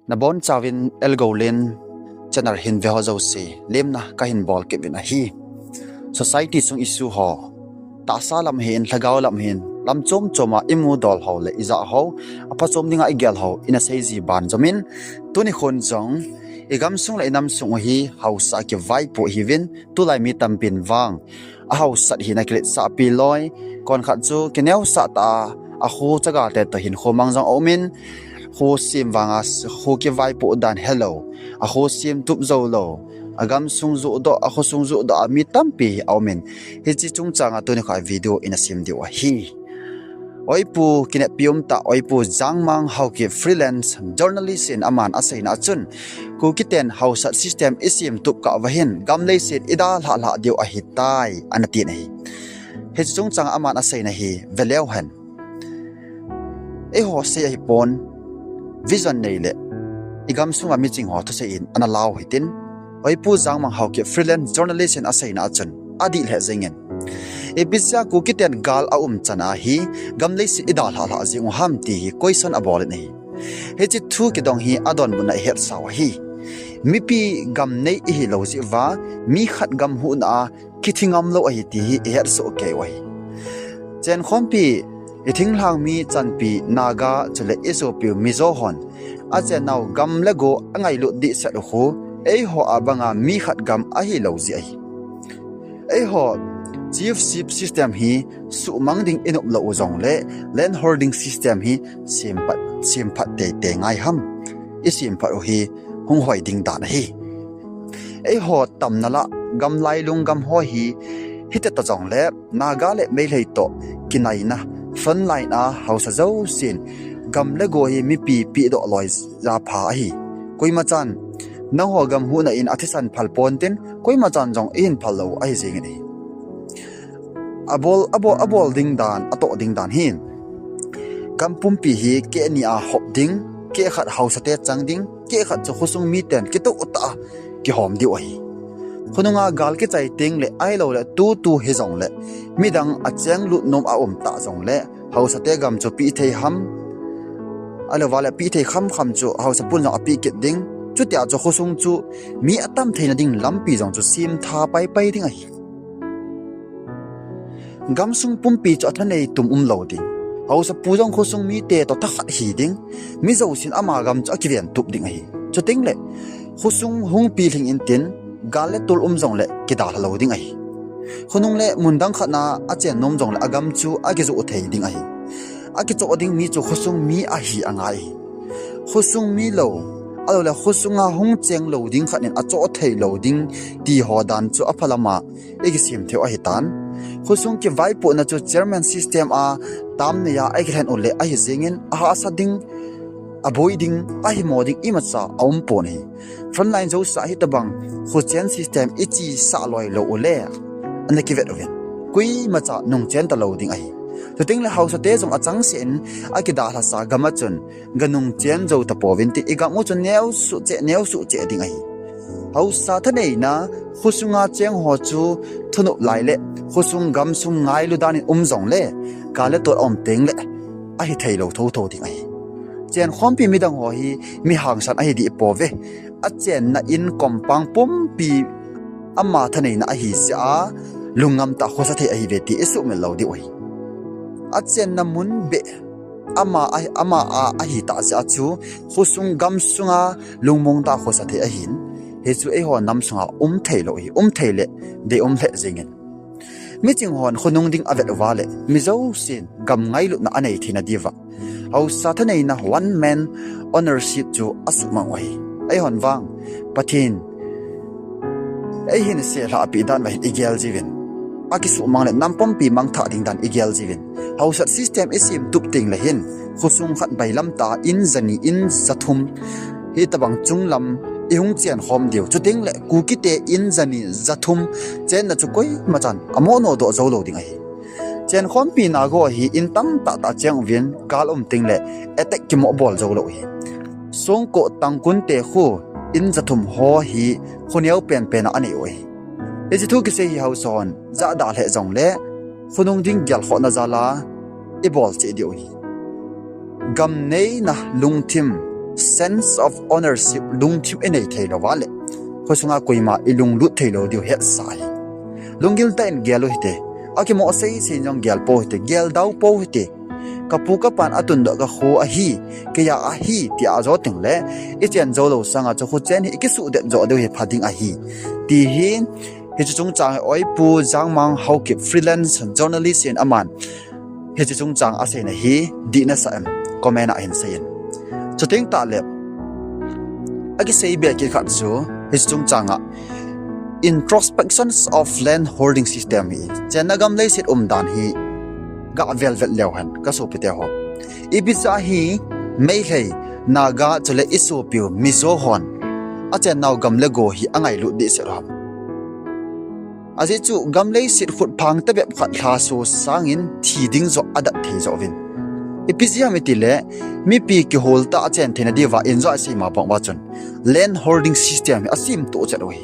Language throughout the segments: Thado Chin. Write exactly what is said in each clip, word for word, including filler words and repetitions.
Nabonchauvin Elgolen channel hin veho jouse lemna kahin bol kit uvin ahi. Society sung issue ho, tahsa lam hin, lhagao lam hin, lam chom choma imu dol ho le ijah ho, apha chom dinga igel ho ina seiji ban jomin, tuni khon jong igamsung le inamsung u hi haosa kivaipoh hiuvin, tulai mi tampin vang ahaosat hina kiletsahpi loi, konkhat chu kineosah tah a, akho chagate toh hinkho mang jong aumin, kho sem vanga kho kivaipoh dan helou, akho sem tup joulou, agamsung johdoh, akhosung johdoh a mi tampi hi aumin, hiche chungchanga tuni kho a video ina sem diu ahi. Oipu kineppi umtah, Oipu Jangmang Haokip, freelance journalist in aman aseina a chun, Kukiten haosat system isem tup kah uva hin, gam leiset idalhah lhah diu ahitai, ana tin ahi. Hiche chungchang aman aseina hi veleu hen. Eiho sei ahipon, vision nei le igamsunga miching ho thusei in ana lau hitin, Oipu Jangmang Haokip, freelance journalist in aseina a chun, adih lheh jengin, ipi jeh a Kukiten gal aum chan a hi gam leiset idalhah lhah jeng u ham ti hi question abol in ahi. Hiche thu kidong hi adonbutna ihetsau ahi. Mipi gam nei ihilou jeh uva, mi khat gam huhna a kithi ngamlou ahi ti hi ihetsoh kei u ahi. Chenkhompi, ithinglhang mi chanpi Naga chule isopiu Mizo hon achennau gam le go angailut dehset u khu, eiho a banga mi khat gam ahilou jeh ahi. Eiho chiefship system hi suhmang ding inop lou u jongle, land holding system hi semphat, semphat teitei ngai ham. Isemphat u hi hung hoi ding dan ahi. Eiho tamna lah gam lailung gam ho hi hiteta jongle, Naga le Meitei toh kinaina frontline a haosa jousen gam le go hi mipi pehdoh loi ja pha ahi. Koimachan nangho gam huhna in athisan phal pontin, koimachan jong ihin phal lou ahi jengin ahi. Abol, abol, abol ding dan, atoh ding dan hi, gam pumpi hi keh ni a hop ding, keh khat haosate chang ding, keh khat chu khosung miten kitoh tah a kihom diu ahi. Khonunga gal kichai tengle, ahiloule tutu hijongle, midang achenglut nom aum tah jongle, haosate gam chu peh thei ham, ahilouvale peh thei khamkham chu haosa pun jong apeh kit ding. Chutia chu khosung chu mi atam theina ding lampi jong chu semtha paipai ding ahi. Gamsung pumpi chu athanei tum umlou ding. Haosapu jong khosung mite toh thakhat hi ding. Mi jousen ama gam chu akiven tup ding ahi. Chutengle khosung hung pilhing intin, gal le tol um jongle kidalha lou ding ahi. Khonung le mun dang khat na achen nom jongle agam chu akijoh thei ding ahi. Akichoh ding mi chu khosung mi ahi angai ahi. Khosung mi lou, ahiloule khosunga hung cheng lou ding khat in achoh thei lou ding ti ho dan chu aphalama ikisem theiu ahitan. Khosung kivaipohna chu chairman system a tam neiya ikilhen u le ahi jengin, ahahsa ding, aboi ding, ahimo ding imacha aumpon ahi. Frontline jousea hitobang khochen system ichesah loi lou u le, ana kivet uvin, koimacha nungchen talou ding ahi. Chutengle haosate jong achangseh in akidalhasa gam a chun ganungchen jou tapouvin tin, igam u chu neosuh cheh, neosuh cheh ding ahi. Haosa thaneina, khosunga chengho chu thunop lai le, khosung gamsung ngailu dan in um jongle, gal le tol aum tengle, ahitheilou thouthou ding ahi. Chenkhompi midang ho hi mi hangsan ahi deh pouve. Achenna in compound pumpi ama thaneina ahi jeh a, lungngam tah a khosa thei ahiuve ti isuhmil lou diu ahi. Achenna mun beh ama a, ama a ahitah jeh a chu, khosung gamsunga lungmong tah a khosa thei ahin, hichu eiho namsunga um theilou ahi, um theile deium lheh jengin. Miching hon khonung ding avet uva le, mi jousen gam ngailutna anei theina diuva, haosa thaneina, one man ownership chu asuhmang u ahi. Eihon vang, Pathen eihin seilhahpi dan uva hin igel jiuvin, akisuhmang le nampumpi mangthah ding dan igel jiuvin, haosat system isem tup tengle hin, khosung khat bailam tah a in jani, in jathum, hitobang chunglam ihung chenkhom diu. Chutengle Kukite in jani jathum chenna chu koimachan amonodoh joulou ding ahi. Chenkhompi Naga ho hi in tamtah tah a cheng uvin, gal um tengle attack kimoh bol joulou ahi. Songko, Tangkhul te khu in jathum ho hi khoneo penpen a anei u ahi. Hiche thu kisei hi haosa hon jahda lheh jongle, khonung ding gelkhohna jal a ibol cheh diu ahi. Gam neina lungthim sense of ownership, lungthim inei thei lou vale, khosunga koima ilunglut thei lou diu hetsa hi. Lunggil tah in gel u hite. Akimo sei sei jong gel pou hite, gel dau pou hite. Kapu kapan atundoh kakho ahi, keija ahi, tia ajo tengle, ichen jou lou sanga chu khochen hi ikisuhdet jo diu hi pha ding ahi, ti hi. Hiche chungchang hi Oipu Jangmang Haokip, freelance journalist in aman hiche chungchang aseina hi dihna sa em, comment a hin seiyin. Chuteng tahle, akisei be kit khat chu, hiche chungchang a introspections of land holding system hi, chenna gam leiset umdan hi ga velvet leu hen, kasopite ho. Ipi jeh a hi Meitei, Naga chule isopiu Mizo hon achennau gam le go hi angailut dehset ham? Ajeh chu gam leiset khut phang tabep khat lhaso sangin thi ding joh adat thei joh uvin. Ipi jeh ham itile, mipi kihol tah a chen theina diuva injo isei ma bang uva chun land holding system hi asemtoh chet u hi.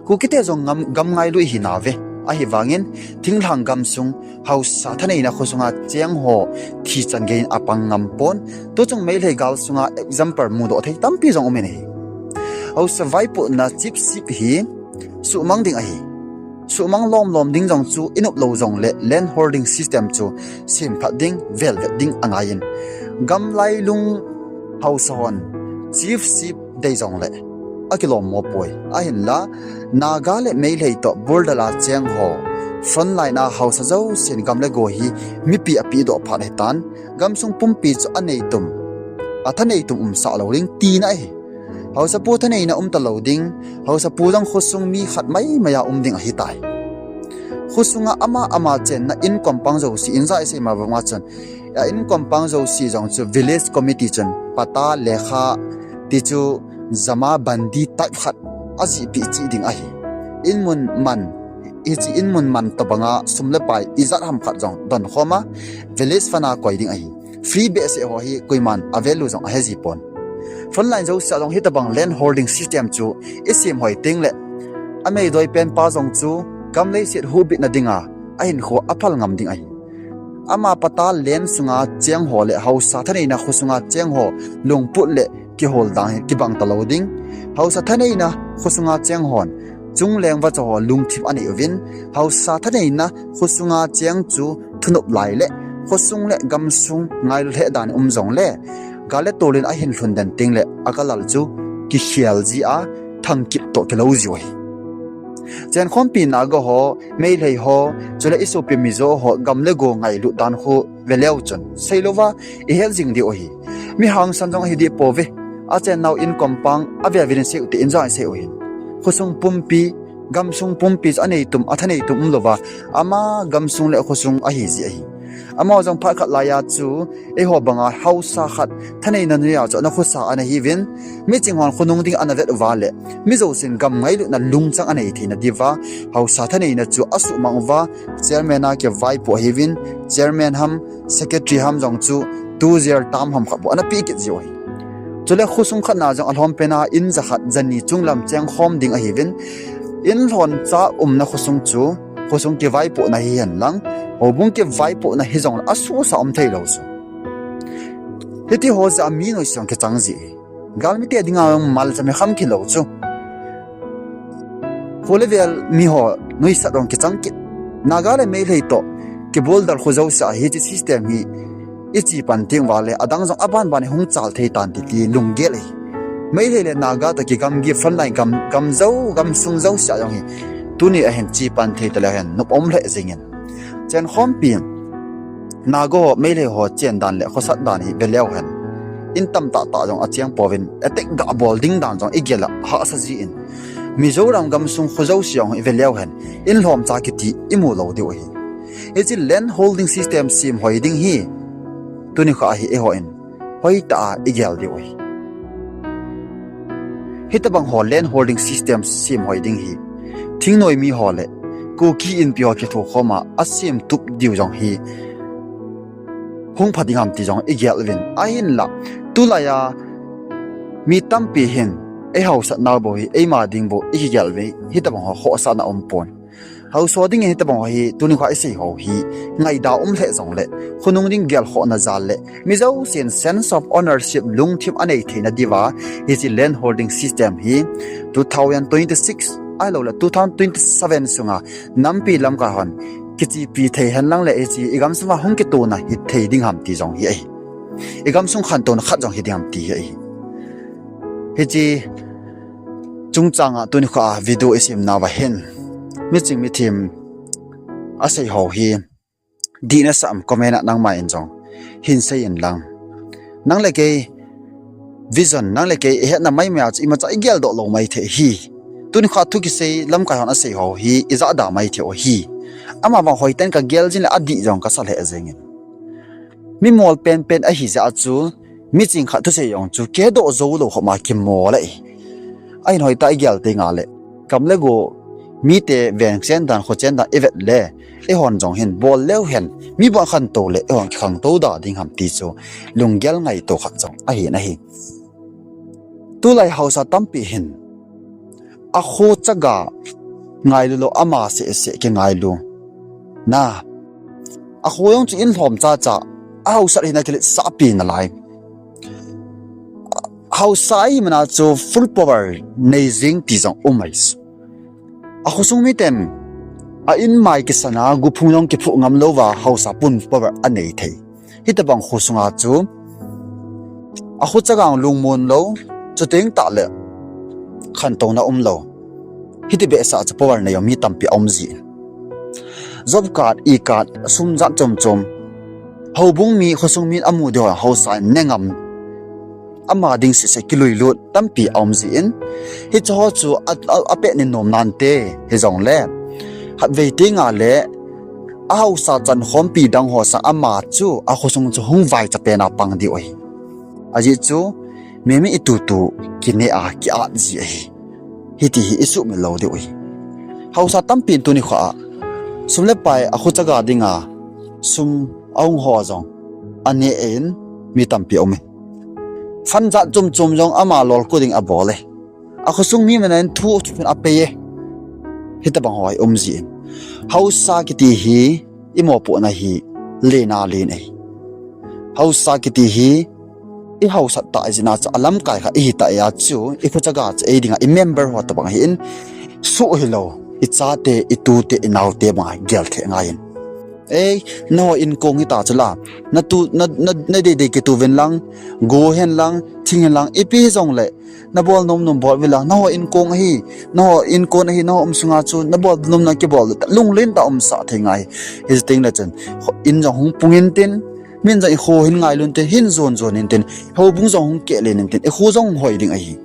Kukite jong gam ngailut ihinauve. Ahivangin, thinglhang gamsung, haosa thaneina khosunga cheng ho thi chan geiyin apang ngam pon. Tuchung Meitei gal sunga example mudoh thei tampi jong umin ahi. Haosa vaipohna chiefship hi suhmang ding ahi. Suhmang lomlom ding jong chu inop lou jongle land holding system chu semphat ding, velvet ding angaiyin, gam lailung haosa hon chiefship dei jongle akilom mo poi. Ahinla, Naga le Meitei toh border a cheng ho, frontline a haosa jousen gam le go hi mipi apehdoh phat ahitan, gamsung pumpi chu aneitum, athaneitum umsah lou ding tina ahi. Haosapu thaneina umtalou ding, haosapu jong khosung mi khat maimai a um ding ahitai. Khosunga ama ama chenna in compound jouse, injo isei ma banga chun, a in compound jouse jong chu village committee chun patta, lekha, ti chu jamabandi type khat ajihpeh cheh ding ahi. In mun man, hiche in mun man tobanga sum le pai ijat ham khat jong donkhom a, village fund a koi ding ahi. Free behseh ho hi koiman avalue jong aheji pon. Frontline jousea jong hitobang land holding system chu isem hoi tengle, ameidoi penpa jong chu gam leiset huhbitna dinga ahinkho aphal ngam ding ahi. Ama patta land sunga cheng ho le haosa thaneina khosunga cheng ho lungput le kihol dan hi kibang talou ding. Haosa thaneina khosunga cheng hon chungleng vacha ho lungthim anei uvin, haosa thaneina khosunga cheng chu thunop lai le khosung le gamsung ngailu lheh dan um jongle, gal le tol in ahin lhun den tengle akalal chu kikhel ji a, thangkip toh kilou jiu ahi. Chenkhompi Naga ho, Meitei ho, chule isopi Mizo ho gam le go ngailut dan khu veleu chun seilouva ihet jing diu ahi. Mi hangsan jong ahideh pouve. Achennau in compound avel vel in sei ute, injo isei u hin, khosung pumpi, gamsung pumpi chu aneitum, athaneitum umlouva, ama gamsung le khosung ahiji ahi. Amaho jong phat khat laiya chu eiho banga haosa khat thaneina noiya chu ana khosa ana hiuvin, miching hon khonung ding ana vet uva le, mi jousen gam ngailutna lungchang anei theina diuva, haosa thaneina chu asuhmang uva, chairman a kivaipoh ahiuvin, chairman ham, secretary ham jong chu two year term ham khat bou ana peh kit jiu ahi. Chule khosung khatna jong alhompen a in jakhat jani chunglam chengkhom ding ahiuvin, in lhoncha umna khosung chu, khosung kivaipohna hihen lang, houbung kivaipohna hijongle asuhsa um theilou chu, hitiho jeh a mi noise jong kichang ji. Galmite dinga jong malcham hi kham kilou chu, kho le vel miho noise jong kichang kit. Naga le Meitei toh kiboldal kho jousea hiche system hi iche pan teng uva le adang jong aban ban hung chal thei tan titi lunggel ahi. Meitei le Naga toh kigamgi frontline gam, gam jou, gamsung jousea jong hi tuni ahin che pan thei taleu hen nop um lheh jengin. Chenkhompi Naga ho, Meitei ho chen dan le khosat dan hi veleu hen, in tamtah tah jong acheng pouvin, attack gabol ding dan jong igel a hahsa jin, Mizoram gamsung kho jouse jong hi veleu hen, in lhomcha kiti imu lou diu ahi. Hiche land holding system sem hoi ding hi, tuni kho hi eihon hoitah a igel diu ahi. Hitobang ho land holding system sem hoi ding hi, thingnoi miho le Kuki Inpi ho kithokhom a asemtup diu jong hi hung pha ding ham ti jong igel uvin. Ahinla, tulaiya mi tampi hin eihaosatnau bou hi eima ding bou ikigel uve, hitobang ho khohsahna umpon. Haosa dingin hitobang hi, tuni kho a isei ho hi, ngaidam um lheh jongle, khonung ding gelkhohna jal le, mi jousen sense of ownership lungthim anei theina diuva, hiche land holding system hi, two thousand twenty-six, ahilouleh two thousand twenty-seven sunga, nampi lamkai hon, kichepi thei henlang le hiche, igam sunga hung kitona hithei ding ham ti jong hi ahi. Igam sung khantouna khat jong hiding ham ti hi ahi. Hiche, chungchanga tuni kho a video isemnauva hin, miching mithem asei ho hi, dihna sah em comment a nangma in jong hin seiyin lang. Nang le kei vision, nang le kei ihetna maimai a chu imacha igeldoh lou maithei hi. Tuni kho a thu kisei lamkai hon asei ho hi, ijahda maithei u hi. Amavang hoiten kagel jing le adih jong kasa lheh jengin. Mi mol penpen ahijeh a chu, miching khat thusei jong chu, kihedoh joulou khop ma kimol ahi. Ahin hoitah a igel tengle, gam le go, mite vengchen dan, khochen dan ivet le, eihon jong hin bol leu hen, mi bon khantou le, eihon kikhangtou da ding ham ti chu, lunggel ngaito khat jong ahin ahi. Tulai haosa tampi hin, akho chaga ngailu lou, ama sehseh kingailu. Na, akho jong chu in lhom chacha, ahaosat hina kiletsahpi nalai. Haosa ahimana chu full power nei jing ti jong um ahi. Akhosung miten, a inmai kisana, guphung jong kiphuh ngam louva, haosa pun power anei thei. Hitobang khosunga chu, akho chaga lungmon lou, chuteng tahle, khantouna umlou. Hiti behseh chu power nei jong mi tampi aum jin. Job card, e-card, sum jat chom chom. Houbung mi, khosung min amu diu ho, haosa in ne ngam. Ama ding sehseh kilui lut tampi aum jin. Hiche ho chu a, a, apet nin nom nante, hijongle, khatvei tengle, ahaosa chankhompi dang ho sang ama chu, akhosung chu hung vaicha pen a pang diu ahi. Ajeh chu, mimi itutu kine a ki-at ji ahi. Hiti hi isuhmil lou diu ahi. Haosa tampin tuni kho a, sum le pai akho chaga dinga, sum ahung ho jong, ane in, mi tampi aume. Fund jat chom chom jong ama lolko ding abol e. Akhosung mi mana in thu chupin apei e. Hitobang ho hi um jin. Haosa kiti hi, imopohna hi, lena len ahi. Haosa kiti hi, ihaosat tah jeh a chu alamkai kha ihitah a chu, ikho chaga chu eidinga imember ho tobang ahin, suh hilou, ichate, itute, inaote banga gel thei angaiyin. Ei, nangho inkong hita chula, natu, na, na, nadeidei kitouvin lang, go hen lang, thing hen lang, ipi hijongle, nabol nomnom bol uvin lang, nangho inkong ahi, nangho inkon ahi, nangho umsunga chu, nabol nomna kibol, lunglen tah a umsah thei ngai. Hiche tengle chun, in jong hung pung intin, min jong ikho hin ngailun tin, hin jon jon intin, houbung jong hung kehlen intin, ikho jong hoi ding ahi.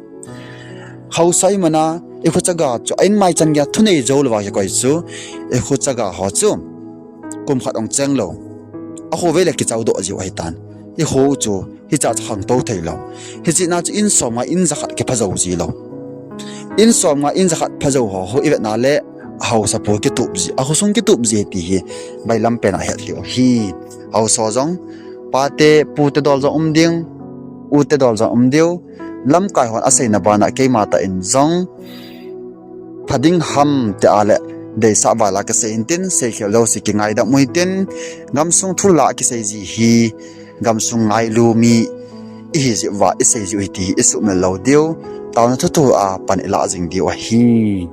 Haosa ahimana, ikho chaga chu, a inmai chan geiya thunei jou louva kikoi chu, ikho chaga ho chu, kum khat ong cheng lou. Akhovei le kichaodoh jiu ahitan. Ikho chu, hicha chu khangtou theilou. Hiche jeh a chu in som nga in jakhat kipha jou jilou. In som nga in jakhat pha jou ho, ho ivetna le, haosa pu kitup ji, akhosung kitup ji ti hi, bailam pen a het diu ahi. Haosa jong, pate, pute dol jong um ding, ute dol jong um diu, lamkai hon aseina bana keima tah in jong, pha ding ham tia le, deisah vala kisei intin, seikhel jouse kingaidam u hitin, gamsung thu la kisei ji hi, gamsung ngailu mi ihi jeh uva isei jiu ahi ti hi isuhmil lou diu, taona thuthu a pan ilah jing diu ahi.